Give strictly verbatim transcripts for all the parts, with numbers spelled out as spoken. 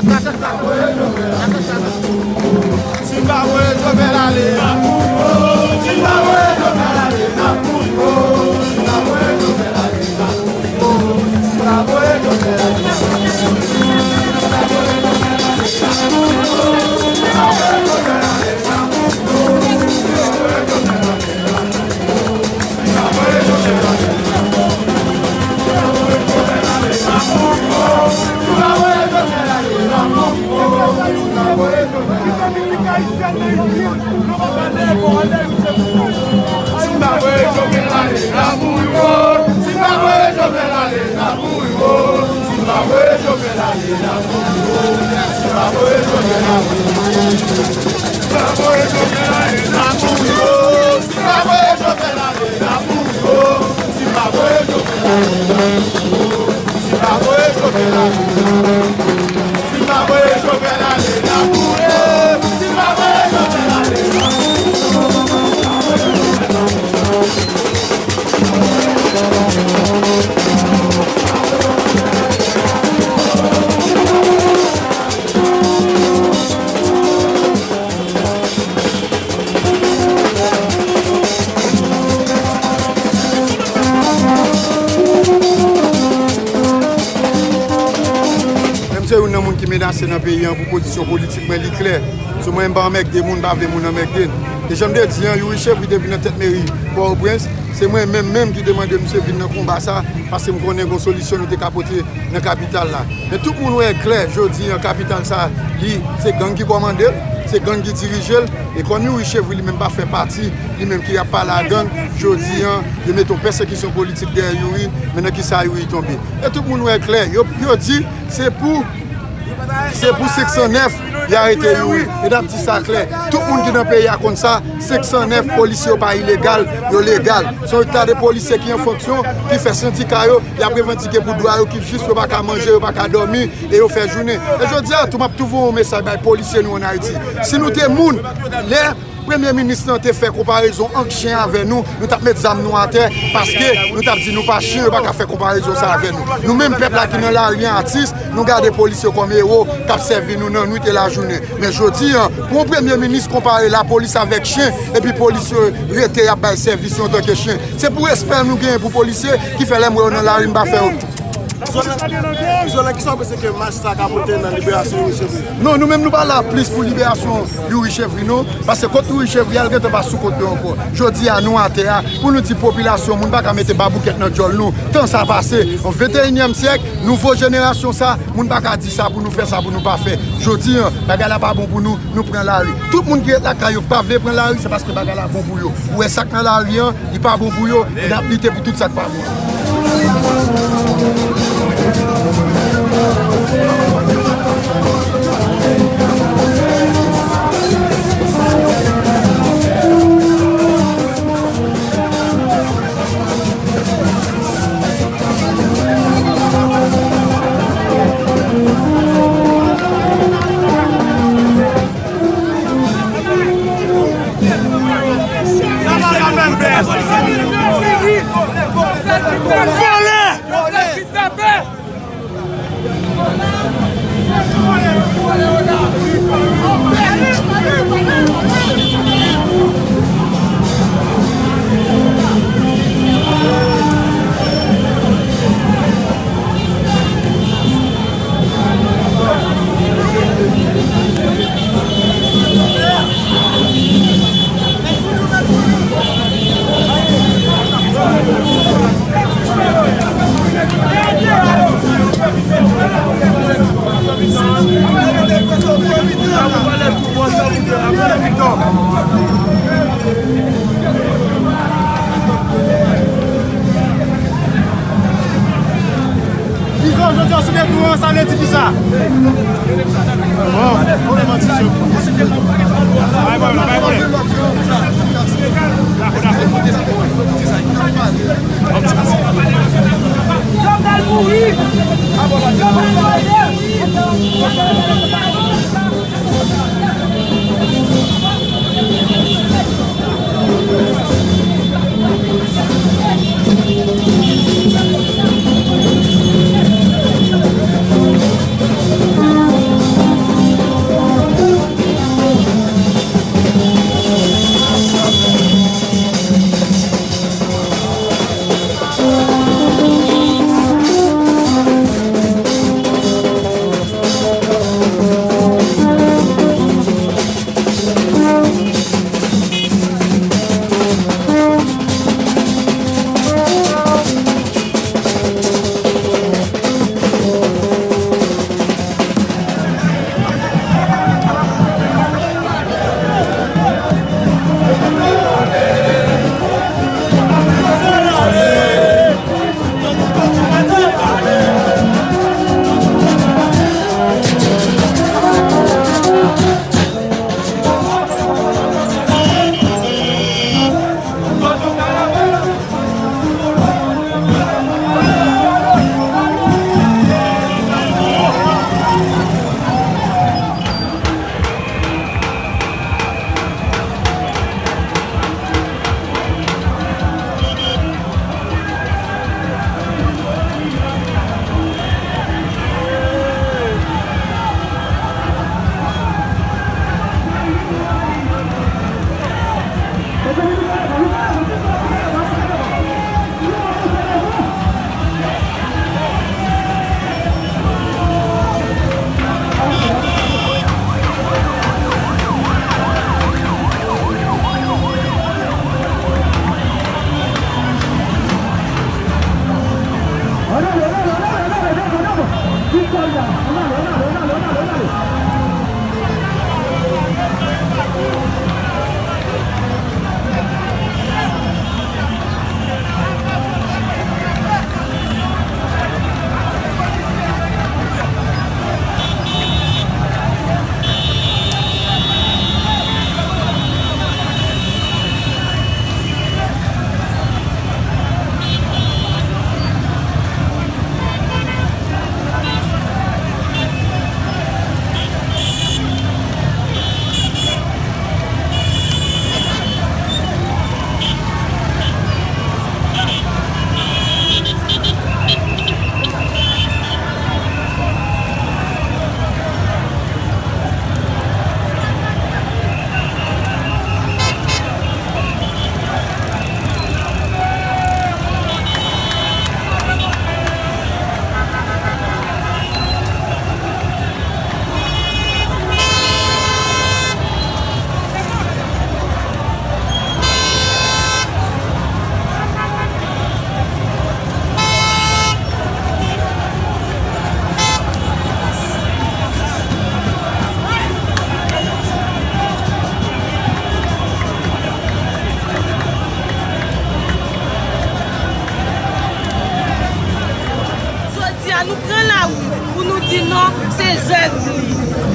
Men m se youn nan moun ki menase nan peyi an pou pozisyon politik mwen, li klè. So mwen, m pa anmègde moun, m pa vle moun anmègde m. E jan m te di an, Youri Chevry te vin nan tèt meri Pòtoprens, se mwen menm menm ki te mande misye vin nan konba sa, paske m konnen gon solisyon nou te ka pote nan kapital la. Men tout moun wè klè, jodi an, kapital sa, li, se gang ki kòmande l, se gang ki dirije l, e kòm Youri Chevry li menm pa fè pati, li menm ki ap pale a gang, jodi an, yo mete yon pèsekisyon politik dèyè Youri, men nan kisa Youri tonbe? E tout moun wè klè, yo, yo di, se pou Se pou senk san nèf, y arete Youri. E n ap di sa klè. Tout moun ki nan peyi a konn sa, senk san nèf polisye yo pa ilegal, yo legal. Se yon ta de polisye ki an fonksyon, ki fè sandika yo, y ap revandike pou dwa yo ki jis, yo pa ka manje, yo pa ka dòmi, e yo fè jounen. E jodi a tou, m ap tou voye yon mesaj bay polisye nou ann Ayiti. Si nou te moun, lè Premye minis lan te fè konparezon ant chen avè nou, nou t ap met zam nou atè, paske nou t ap di nou pa chen, yo pa ka fè konparezon sa avè nou. Nou menm pèp la ki nan lari an, atis, nou gade polis yo kòm ewo, k ap sèvi nou nan nwit e lajounen. Men jodi an, pou yon premye minis konpare lapolis avèk chen, epi polis yo rete y ap bay sèvis yo antanke chen. Se pou respè nou genyen pou polisye ki fè lè m wè yo nan lari, m pa fè yo. Izolan, Izolan, kisa w panse ke mach sa ka pote nan liberasyon Youri Chevry? Non, nou menm nou pa la plis pou liberasyon Youri Chevry, non. Paske kot Youri Chevry al gentan pa sou kont nou ankò. Jodi a, nou atè a, pou nou di popilasyon, moun pa ka mete baboukèt nan djòl nou. Tan sa pase. An venteyinyèm syèk, nouvo jenerasyon sa, moun pa ka di sa pou nou fè, sa pou nou pa fè. Jodi an, bagay la pa bon pou nou, nou pran lari. Tout moun ki ret lakay yo pa vle pran lari, se paske bagay la bon pou yo. Ou wè sa k nan lari an, li pa bon pou yo, e n ap lite pou tout sa k pa bon. Izo, jodi a sou detou an, sa vle di kisa? Bon, bon, bon, bon. Jovenel mouri! Jovenel mouri!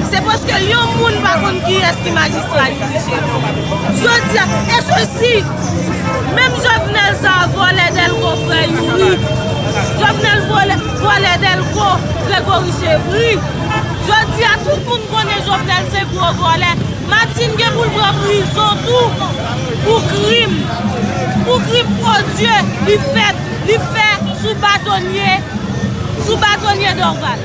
Se paske yon moun pa konn kiyès ki majistra Youri Chevry. Jodi a, e sesi, menm Jovenel sa a vòlè Dèlko frè Youri. Jovenel vòlè, vòlè Dèlko Gregory Chevry. Jodi a, tout moun konnen Jovenel se gwo vòlè. Martine gen pou l pran prizon tou pou krim, pou krim odye li fèt, li fè sou batonye, sou batonye Dorval.